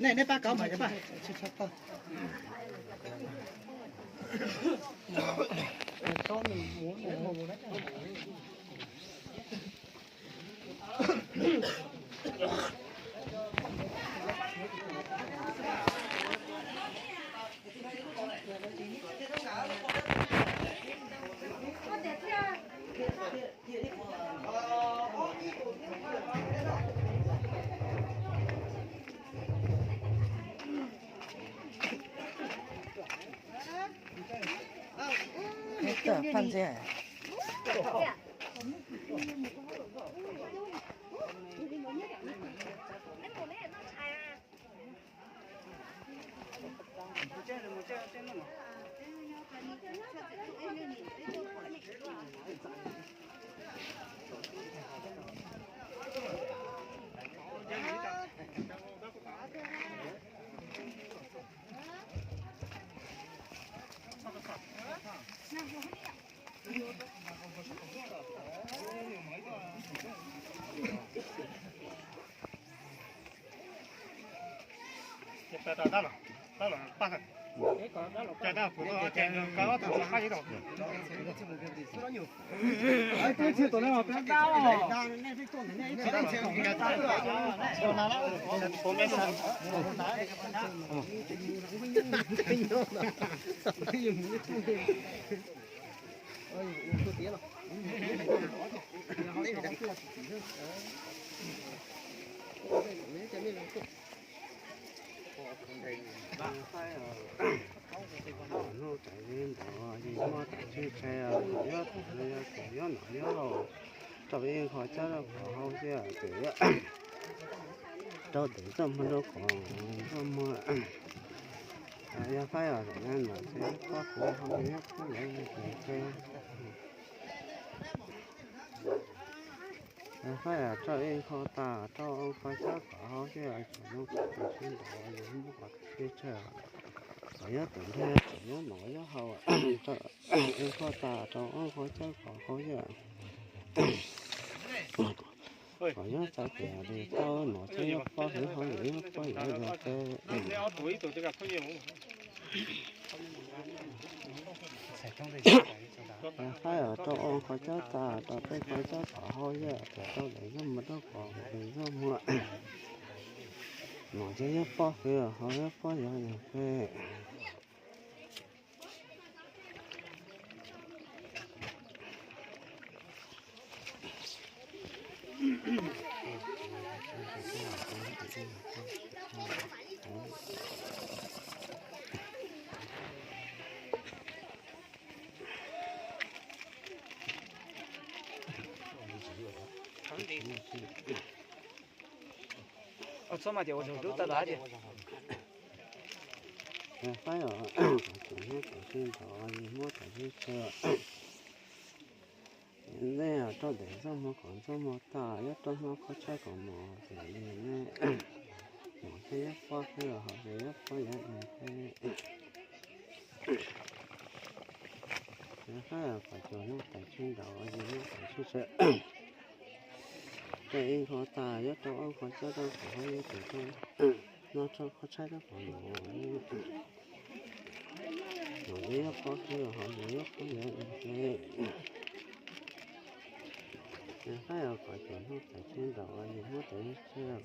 Nej pab kauv mas, nej pab. Hnub tais li ntawd yus muab tais tswj tshai, yog tais no yog tais nyob no nyob los rau ib qho cab rau qhov hauv xwb, tes rau tes txoj muag rau qhov txoj muag. Yog faib yog tam no ces pob kuv hauv ces nyob pob yog tes tshai. Faib yog rau ib qho tas rau qhov cab qhov hauv xwb, tsom no qhov tes tshai ntawd yus muab qhov tes tswj tshai. Qhov nyob tus nrhiav tseem nyob no nyob hauv, rau ib qho tas rau qhov cab qhov hauv xwb. Qhov nyob txog tias li tau no thiab nyob pob hauv, nyob pob hauv yog tes. Faib yog rau qhov cab tas rau peb qhov cab qhov hauv xwb, tes rau tes txoj muag rau qhov tes txoj muag. No ces nyob pob hauv, hauv nyob pob yog tes. Txhob mas tias ua tsaug dub tawm los tias. Faib os, tus nyob tus sib nrog yus muab tus sib tshaj. Nej rau tes txoj muag kom txoj muag tas, yuav rau hmo qhov tshaib kom mos ces li nej mos thiab yuav pob xwb, hauv ces yuav pob yuav li thiab. Faib os, kom tsuas nyob tais sib nrog yus muab tais sib tshaj. Rau ib qho tas yuav rau ob qho cab rau qhov hauv, yuav tes rau no rau qhov tshaib rau qhov mos. Mos yuav pob xwb, hauv ces yuav pob yuav li thiab. Faib os, kom tsuas nyob tais sib nrog yus muab tais sib tshaj,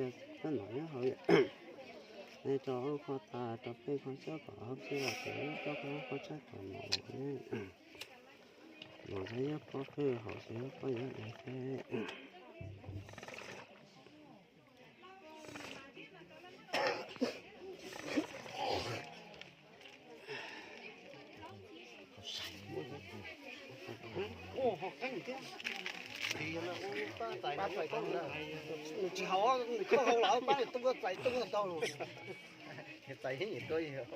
yog txoj no nyob hauv. Nej rau ob qho tas rau peb qho cab kom hauv xwb, ces yuav rau qhov tshaib kom mos. Mos thiab yuav pob xwb, hauv ces yuav pob yuav li thiab. Nws tsis haus, nws khaub hau los pab nws tub txais tub tau los. Txais ib yam tuab yog.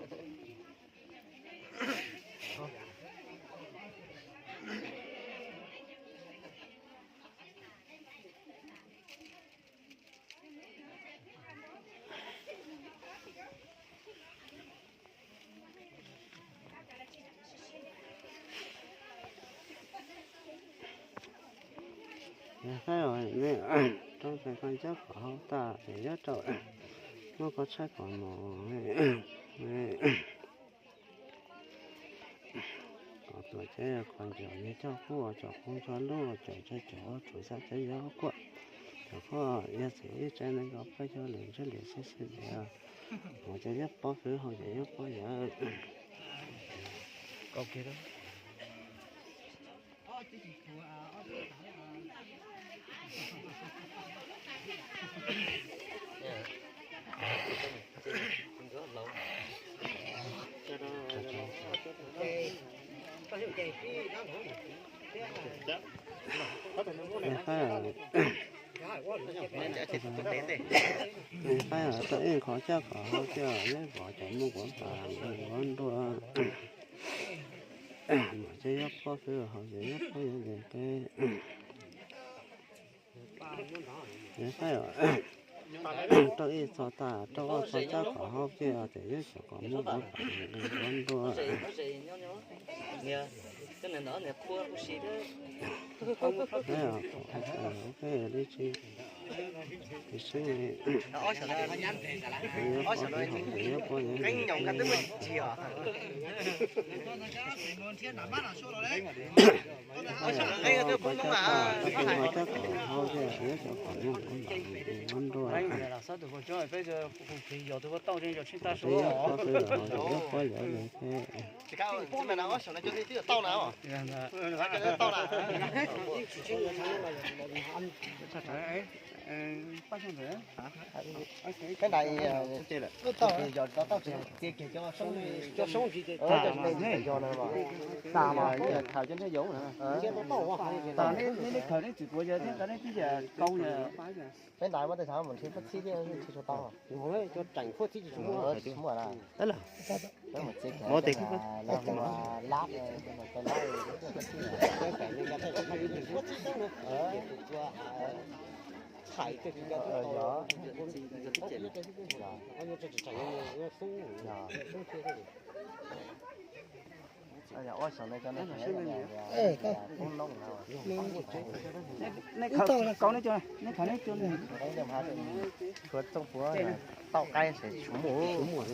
Faib os, nej rau tes koj cab kom hau tas ces yuav rau muab koj tshaib kom mus. Kom tuam ceb qhov ncauj yog coj kuj cov qoob cov lub cov cov cov tsuas xav cov yog kuaj. Cov kuaj yog txiv ib tsav nees nkaum peb caug lwm ntsej lwm xib xib tias mus cov yab pob fwv hau cov yab pob yawg. Faib, faib tau ib qho coj kom hau coj neb vov cov muaj kuv tas nqua nruaj. Mas cov yab pob fwv hau cov yab pob yawg li peb. Faib, rau ib txog tas rau ob txog coj kom hau coj tias yab xyov kom muaj kuv tas nqua nruaj. Ub, peb li tsis, tsis seeb li. Yuav poj, yuav poj, yuav poj, yuav poj. Peb nrad yog tau txiav kiag cov soob, cov soob tsis yog na, tas mas yeej yog khaws cov nrhiav yauv na. Nej, nej khaws nej txiv puav yog thiab tau nej tib yam kau yog. Peb nrad muab tej thaum mus nrhiav fuab txhib thiab tsis tshua tau. Cov tseem fuab txhib tsis tshua muaj. Tsis muaj na. Muab tes lab, lab. Nej khaws, kau nej cov, nej khaws nej cov. Tshuav txooj puav tau qaib ces tshuav muaj.